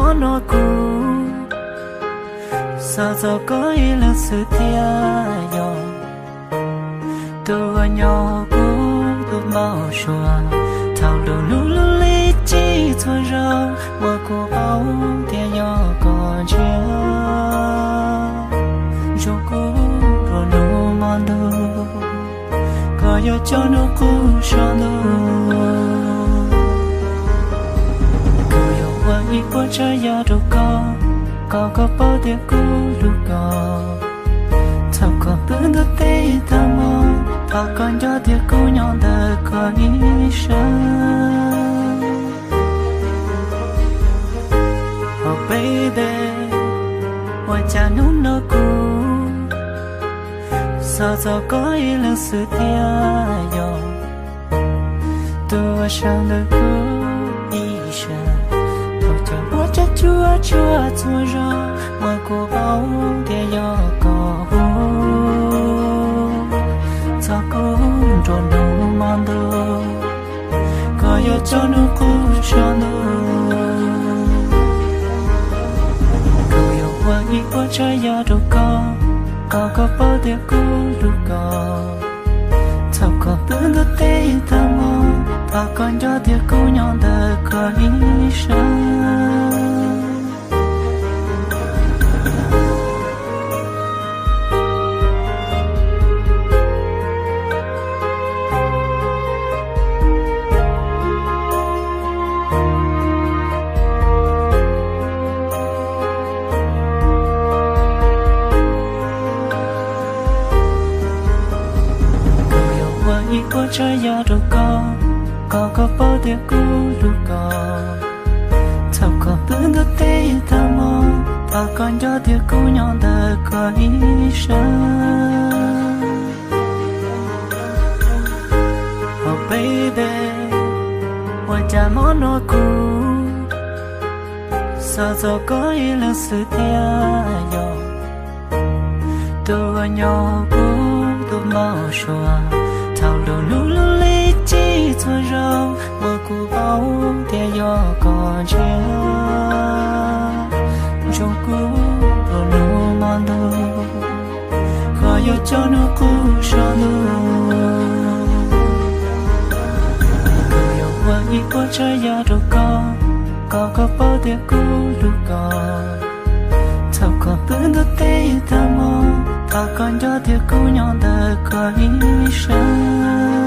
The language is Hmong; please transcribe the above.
Hnub no kuv xav txog koj ib leeg xwb thiab yog tus uas nyob kuv tus npau suav. Thaum lub hnub lub li txhua zaus uas kuv paub tias yog koj ntsia ntsoov kuv nruab hnub hmo ntuj, koj yuav coj hnub qub saum ntuj. Kuv yuav ua ib puas tsav yam rau koj, kom koj paub tias kuv hlub koj. Txhob kom pw ntuj teb tag hmo, thov koj nco tias kuv nyob ntawm koj ib sawv. Oh baby, ua cas hnub no kuv xav txog koj ib leeg xwb thiab yog tus uas sawv ntawm kuv ib sawv. Thaum cov npua tsuaj tsuag txhua zaus uas kuv paub tias yog koj hu txog kuv nruab hnub hmo ntuj, koj yuav coj hnub qub saum ntuj. Kuv yuav ua ib puas tsav yam rau koj, kom koj paub tias kuv hlub koj. Txhob kom pw ntuj teb tag hmo, thov koj nco tias kuv nyob ntawm koj ib sawv. Kuv yuav ua ib puas tsav yam rau koj, kom koj paub tias kuv hlub koj. Txhob kom pw ntuj teb tag hmo, thov koj nco tias kuv nyob ntawm koj ib sawv. Oh baby, ua cas hmo no kuv xav txog koj ib leeg xwb thiab yog tus uas nyob kuv tus npau suav. Thaum lub hnub lub li txhua zaus uas kuv paub tias yog koj ntsia ntsoov kuv nruab hnub hmo ntuj, koj yuav coj hnub qub saum ntuj. Kuv yuav ua ib puas tsav yam rau koj, kom koj paub tias kuv hlub koj. Txhob kom pw ntuj teb tag hmo, thov koj nco tias kuv nyob ntawm koj ib sawv.